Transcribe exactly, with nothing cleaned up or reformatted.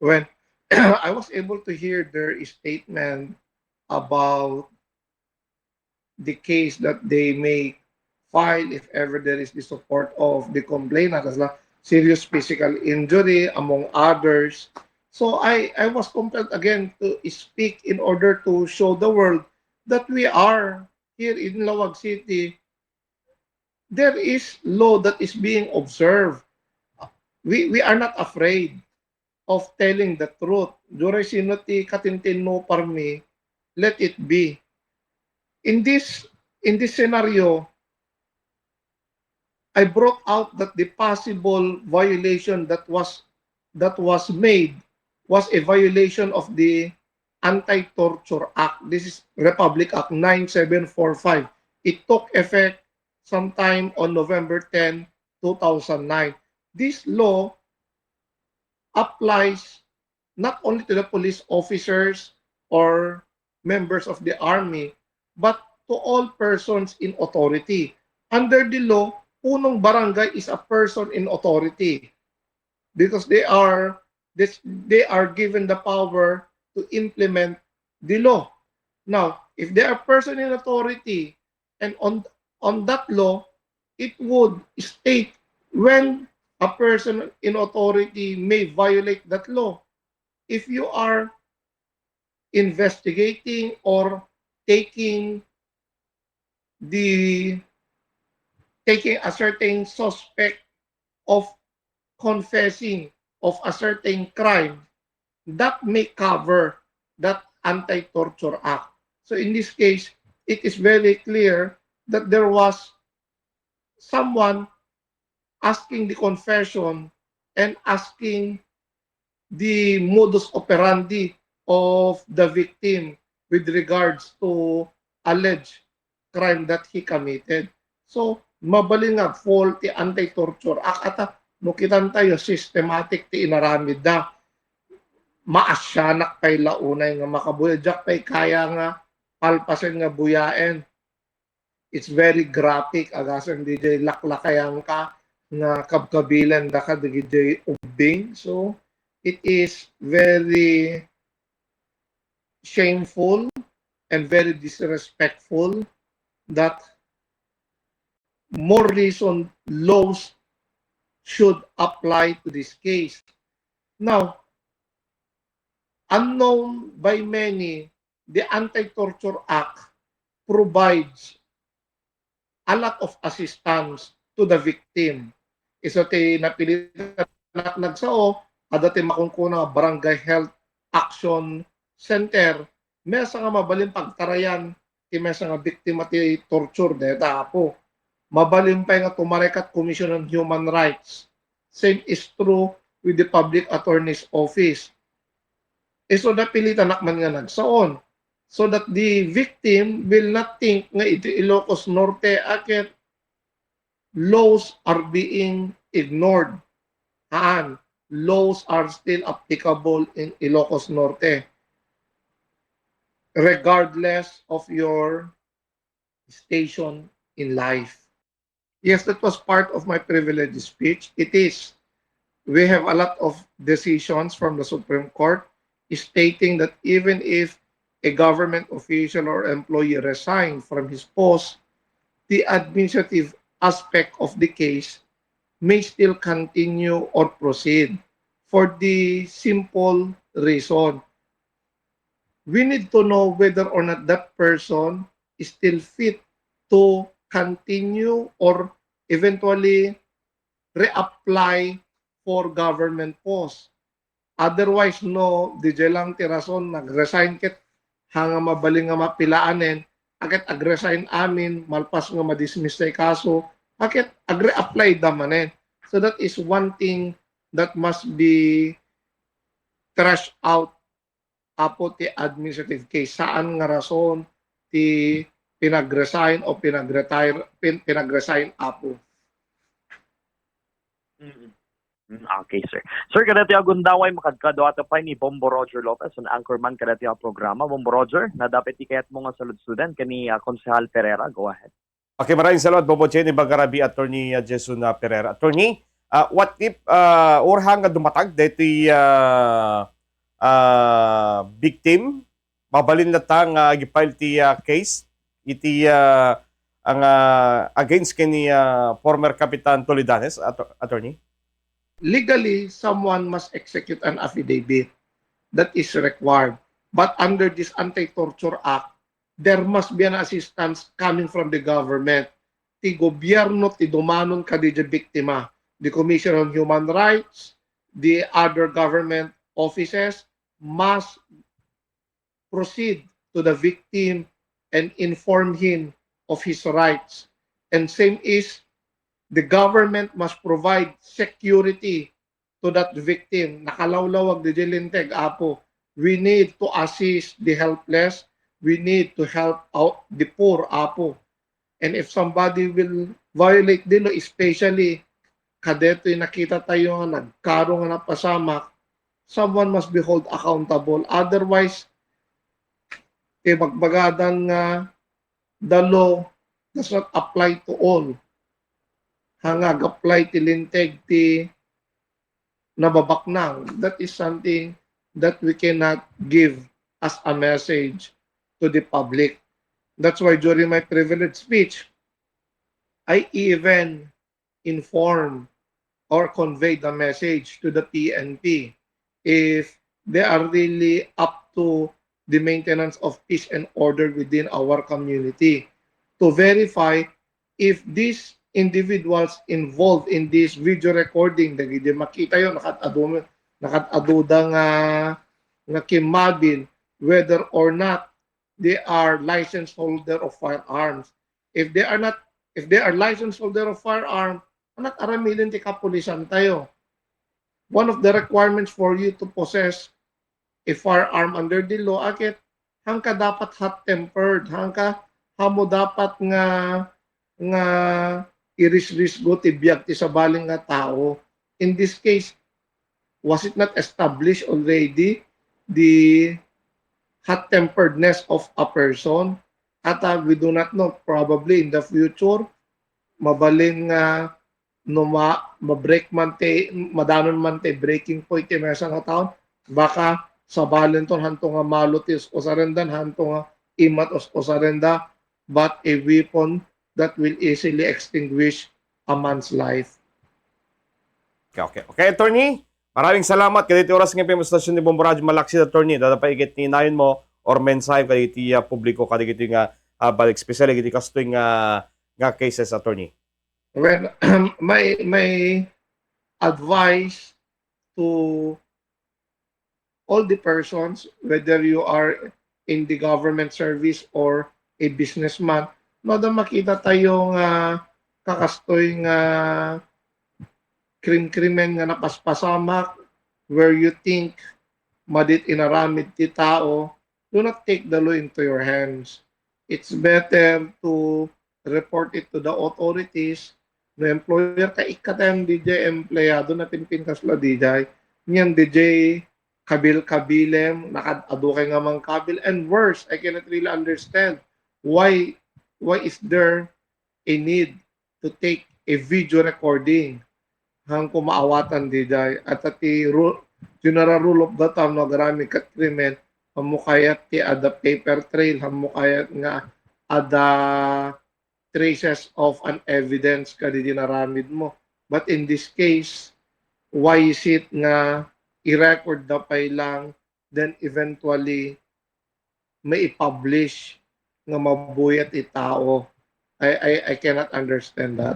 when I was able to hear their statement about the case that they may file if ever there is the support of the complainant, as la serious physical injury, among others. So I, I was compelled again to speak in order to show the world that we are here in Laoag City. There is law that is being observed. We, we are not afraid of telling the truth. Duray sino ti katintinno parmi, let it be. In this, in this scenario, I brought out that the possible violation that was, that was made was a violation of the Anti-Torture Act. This is Republic Act nine seven four five. It took effect sometime on November ten, two thousand nine. This law applies not only to the police officers or members of the army, but to all persons in authority. Under the law, punong barangay is a person in authority because they are, this, they are given the power to implement the law. Now, if they are person in authority and on, on that law, it would state when a person in authority may violate that law. If you are investigating or taking the, taking a certain suspect of confessing of a certain crime, that may cover that Anti-Torture Act. So in this case, it is very clear that there was someone asking the confession and asking the modus operandi of the victim with regards to alleged crime that he committed. So, mabalin nga fault ti Anti-Torture Act. Ata, no kitan tayo, systematic ti inaramidda. Maasyanak pay la unay nga makabuya. Diak pay kaya nga palpasen nga buyaen. It's very graphic, agasem diay laklakayanka nga kabkabilandaka dagiti ubbing. So, it is very shameful and very disrespectful that more reason laws should apply to this case. Now, unknown by many, the Anti-Torture Act provides a lot of assistance to the victim. Isu ti napilitan nga nagsao, adda ti makunkuna nga Barangay Health Action Center, maysa nga mabalin pagtarayan ti maysa nga biktima ti torture dayta, Apo. Mabalin pay nga tumarakat Commission on Human Rights. Same is true with the Public Attorney's Office. Isu napilitanak man nga nagsaon, so that the victim will not think nga iti Ilocos Norte a ket laws are being ignored. Haan, laws are still applicable in Ilocos Norte, regardless of your station in life. Yes, that was part of my privilege speech. It is. We have a lot of decisions from the Supreme Court stating that even if a government official or employee resigned from his post, the administrative aspect of the case may still continue or proceed for the simple reason we need to know whether or not that person is still fit to continue or eventually reapply for government post. Otherwise, no, diay lang ti rason, nag-resign ket ha nga mabalin nga mapilaanen, a ket ag-resign amin, malpas nga ma-dismiss ti kaso, a ket ag-reapply da manen. So that is one thing that must be trash out, Apo, ti administrative case. Saan nga rason ti pinag-resign o pinag-retire, pin-, pinag-resign, Apo. Mm. Mm, okay, sir. Sir, kadati a gundaway, makadkadua ta pay ni Bombo Roger Lopez, an anchorman kadati a programa. Bombo Roger, nadapit ti kayatmo nga saludsodan ken ni, ah, Konsehal Pereira. Go ahead. Okay, maraming salamat, Bombo Chen. Ibagarabi, Attorney, ah, Jason, ah, Pereira. Attorney, Ah, what if, ah, urhang nga dumatag daytoy, ah, ah, victim, mabalin latta nga agi-file ti, ah, case iti, ah, ang, ah, against kani, ah, former Kapitan Toledanes, ato-, attorney? Legally, someone must execute an affidavit that is required. But under this Anti-Torture Act, there must be an assistance coming from the government. Ti gobierno ti dumanon kadi diay biktima, the Commission on Human Rights, the other government offices must proceed to the victim and inform him of his rights. And same is, the government must provide security to that victim. Nakalawlawag diay linteg, Apo. We need to assist the helpless. We need to help out the poor, Apo. And if somebody will violate the law, especially kadetoy nakita tayo nga nagkaro nga napasamak, someone must be held accountable. Otherwise, ti bagbagadan nga the law does not apply to all. Haan nga ag-apply ti linteg ti nababaknang. That is something that we cannot give as a message to the public. That's why during my privilege speech, I even inform or convey the message to the P N P if they are really up to the maintenance of peace and order within our community, to verify if these individuals involved in this video recording, dagiti makita yo, nakat-adu-, nakat-aduda nga, nga kimmabil, whether or not they are license holder of firearms. If they are not, if they are license holder of firearm, ania ti aramiden ti kapulisan tayo? One of the requirements for you to possess a firearm under the law, ket haanka dapat hot-tempered, haanka, haanmo dapat nga, nga irisrisgo ti biag ti sabali nga tao. In this case, was it not established already the hot-temperedness of a person? At, uh, we do not know, probably in the future, mabalin nga no ma-, ma-break man ti, madanon man ti breaking point ti maysa nga tao, baka sabalinton haanto nga malo ti us-usarenda, haanto nga immat us-usarenda, but a weapon that will easily extinguish a man's life. Okay, okay. Okay, attorney, maraming salamat kadagiti oras nga ipaay mo iti istasyon ti Bombo Radyo. Malaksid, attorney, adda pay ket naayonmo or mensahe kadagiti, ah, publiko kadagiti nga, ah, balik, especially kadagiti kastoy nga, nga cases, attorney. Well, my, my advice to all the persons, whether you are in the government service or a businessman, no, adda makita tayo nga kakastoy nga krim-krimen nga napaspasamak, where you think madi ti inaramid ti tao, do not take the law into your hands. It's better to report it to the authorities. No employer ka, ikkatem diay empleyado, napimpintas la diay. Ngem diay kabil-kabilem, nakat-adu kay nga mangkabil. And worse, I cannot really understand why, why is there a need to take a video recording. Haanko maawatan diay. At ti ru-, general rule of the thumb, no, agaramid kat krimen, haanmo kayat ti adda paper trail, haanmo kayat nga adda traces of an evidence kadagiti inaramid mo. But in this case, why is it nga i-record da pay lang, then eventually maipublish nga mabuya ti tao? I, I, I cannot understand that.